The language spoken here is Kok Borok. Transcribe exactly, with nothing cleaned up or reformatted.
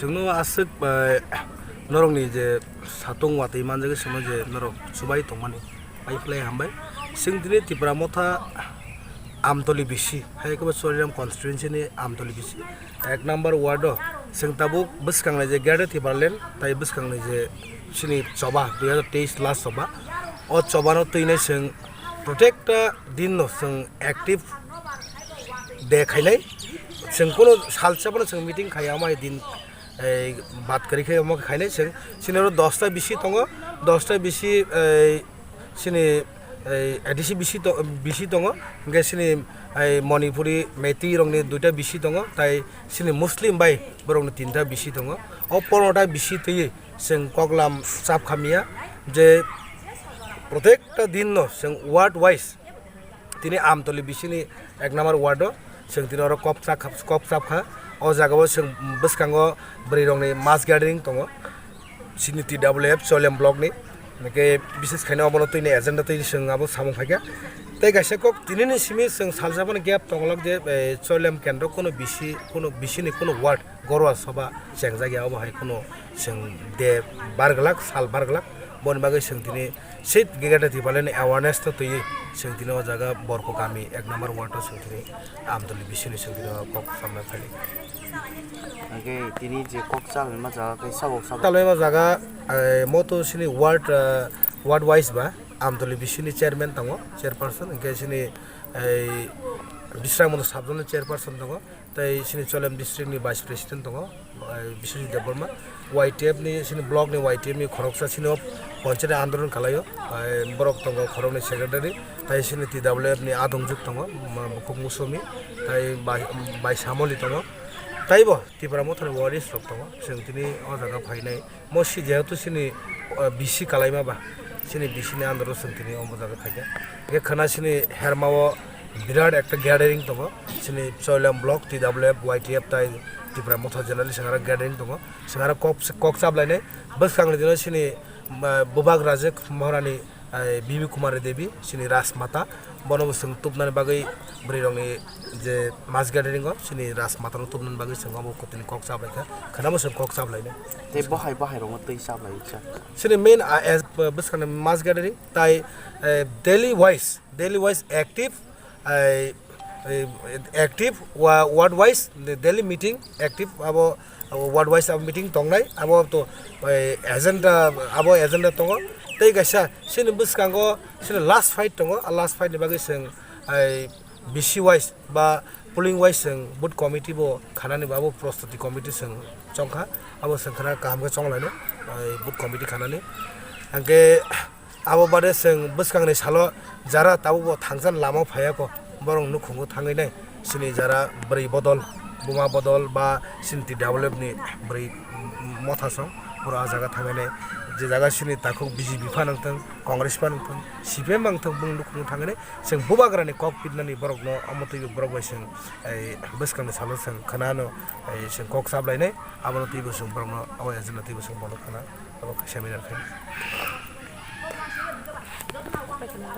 Chwngno aswk, eh, norokni je satung watwi manjagwi chwngno je norok chubai tongmani, pai phlai hambai. Chwng tini Tipra Motha Amtoli bisi, hai khe bo Choriram constituency ni Amtoli bisi, ek number ward o chwng tabuk bwskangni je Greater Tipraland tai bwskangni je chini choba dui hazar teis last choba, o chobano twinai chwng protekta din no chwng active de khainai, chwng kuno salsa bono chwng meeting khaiya, omo hai din, ei, bat kwrwi khe omo khainai chwng. Chini oro dosta bisi tongo, dosta bisi, ei, chini, ei, A D C bisi to-, bisi tongo, hwnkhe chini, ei, Manipuri Meitei rokni duita bisi tongo, tai chini Muslim bai borokni tinta bisi tongo. O pondrota bisi twiwi chwng koklam chap kha miya je protekta din no chwng ward wise tini Amtoli bisini ek number ward o chwng tini oro kok chak kha, kok chap kha. O jaga o chwng bwskango bwrwi rokni mass gathering tongo, chini T W F Choliam block ni. Hwnkhe bises khaino obono twini agenda twi chwng abo samung phaikha. Tei kaisa kok tinini simi chwng salsa phano gap tongolak je, eh, Choliam kendro kuno bisi, kuno bisini kuno ward Gorwa Sabha chengjak ya, obo hai kuno chwng de barglak, sal barglak. Boni bagwi chwng tini State Greater Tipraland ni awareness no twiwi chwng tini o jaga Borko kami ek number ward o chwng tini Amtoli bisini chwng tini o kok samna thani. Hwnkhe tini je kok chalma jaga khe sabo sabo. Chalma jaga, eh, moto sini ward, eh, ward wise ba Amtoli bisini chairman tongo, chairperson, hwnkhe sini, eh, Bisramoni sub zone chairperson tongo. Tai chini Cholem district ni vice president tongo, eh, Biswajit Debbarma, Y T F ni chini block ni Y T F ni khoroksa chini o ponchayat andolon kalaio, eh, borok tongo khoroknwi secretary, tai chini T W F ni adongjwk tongo, ma-, Bukhuk Musomi, tai bai, bai Samoli tongo, taibo Tipra Mothani waris rok tongo, chwng tini o jaga phainai. Mo si jehetu chini, uh, B C kalaima ba, chini B C ni under o chwng tini omo jaga khaikha. Hwnkhe khwna chini herma o birat ekta gathering tongo. Chini Choilam block, T W F, Y T F tai Tipra Motha generally chwng aro gathering tongo. Chwng aro kok, kok chaplainai. Bwskangni dino chini, uh, Bubak Rajek Maharani, eh, Bibi Kumari Devi, chini Rajmata, bono bo chwng tubnani bagwi bwrwi rokni je mass gathering o chini Rajmata no tubnani bagwi chwng omo kotini kok chaplaikha, khwnabo chwng kok chaplainai. Tei bohai bohai rokno twi chaplai cha. Chini main, ah, as, bwskangni mass gathering tai, eh, daily wise, daily wise active, eh, eh, active wa-, ward wise daily meeting active abo, abo ward wise abo meeting tongnai, abo to, eh, agenda, abo agenda tongo. Tei kaisa chini bwskango chini last fight tongo, a last fight ni bagwi chwng, eh, B C wise ba polling wise chwng booth committee bo khanani ba abo prostuti committee chwng chongkha, abo chwng khana kaham khe chonglaino, eh, booth committee khanani. Hwnkhe abo baade chwng bwskangni salo jara tabukbo thangsa lama phaiya kho, borok nukhungo thangwi nai chini jara bwrwi bodol, buma bodol ba chini T W F ni bwrwi motha song borok ah jaga thangwi nai, je jaga chini takhuk B J P phano wngthang, Congress phano wngthang, C P M wngthang, bini nukhungo thangwi nai chwng bubagrani kok pitnani borokno omo twibo borok bai chwng, eh, bwskangni salo chwng khwnano, eh, chwng kok chaplainai, abono twibo chwng borokno abo agenda twibo chwng bono khwna abo seminar khai.